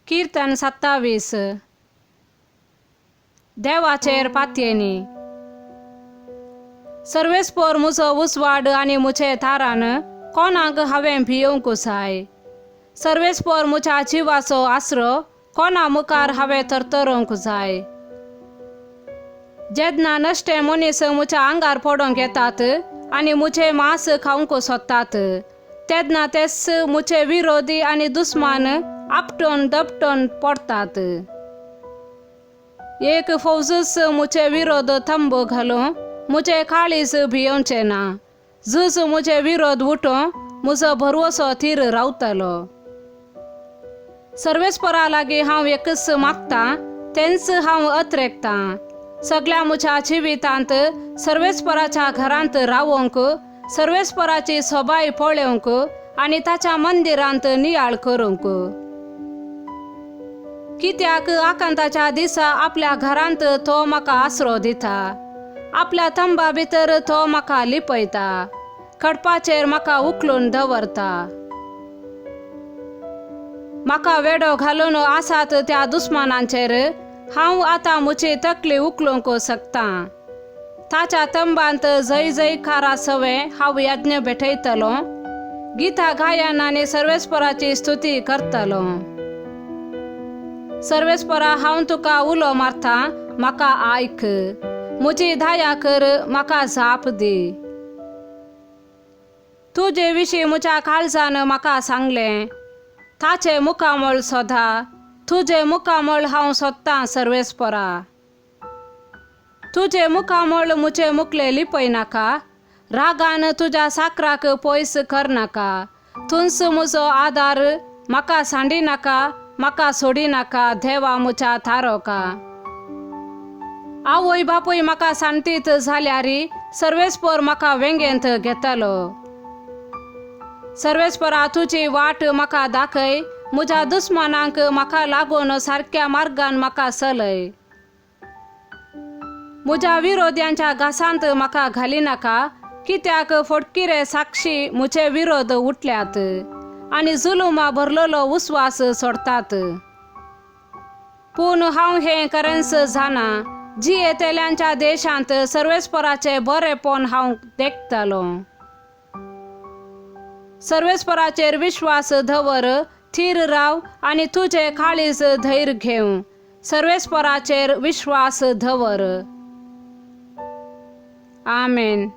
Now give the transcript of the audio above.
किर्तन 27. देवाचेर पातयेनी. सर्वेस्पोर मुजो उजवाड आनी मुझे थारान कोणाक हांवें भियोवंक जाय. सर्वेस्पोर मुज्या जिवाचो आसरो कोणा मुखार हांवें थरथरोंक जाय. जेन्ना नश्टे मनीस मुज्या आंगार पडोंक येतात आनी मुझे मांस खावंक सोदतात तेन्ना तेच मुझे विरोधी आनी दुस्मान आपटोन दपटोन पडटात. एक फौजूच मुझे विरोध थंब घालूं मुझे काळीज भियोवचें ना. झूज मुझे विरोध उठों मुजो भरवसो थीर रावतलो. सर्वेस्परा लागीं हांव एकच मागतां तेंच हांव अत्रेकतां. सगळ्या मुज्या जिवितांत सर्वेस्पराच्या घरांत रावोंक सर्वेस्पराची सोबाय पळोवंक आनी ताच्या मंदिरांत नियाळ करूंक. कित्याक आकांताच्या दिसा आपल्या घरांत तो म्हाका आसरो दिता. आपल्या थंबा भितर तो म्हाका लिपयता. खडपाचेर म्हाका उखलून दवरता. म्हाका वेडो घालून आसात त्या दुस्मानांचेर हांव आतां म्हजी तकली उखलूंक शकतां. ताच्या तंबांत जय जयकारा सवें हांव यज्ञ भेटयतलो. गीता गायन आनी सर्वेस्पराची स्तुती करतलो. सर्वेस्परा हांव तुका उलो मारता म्हाका आयक. म्हजी दया कर म्हाका जाप दी. तुजे विशीं म्हज्या काळजान म्हाका सांगलें ताचें मुखामळ सोदा. तुजें मुखामळ हांव सोदतां सर्वेस्परा. तुजें मुखामळ म्हजें मुखलें लिपय नाका. रागान तुज्या साकराक पयस करनाका. तूंच म्हजो आदार म्हाका सांडी नाका म्हाका सोडी नाका देवा म्हज्या थारोका. आवय बापूय म्हाका सांडतीत जाल्यार सर्वेस्पर म्हाका वेंगेंत घेतलो. सर्वेस्परा तुजी वाट म्हाका दाखय. म्हज्या दुस्मानांक म्हाका लागून सारक्या मार्गान म्हाका चलय. म्हज्या विरोध्यांच्या घासांत म्हाका घालिनाका. कित्याक फटकिरे साक्षी म्हजे विरोध उठल्यात आनी जुलुमा भरलेलो उस्वास सोडटात. पूण हांव हें खरेंच जाणा जियेतल्यांच्या देशांत सर्वेस्पराचें बरेपण हांव देखतलो. सर्वेस्पराचेर विश्वास दवर थीर राव आनी तुजें काळीज धैर्य घेवं. सर्वेस्पराचेर विश्वास दवर. आमेन.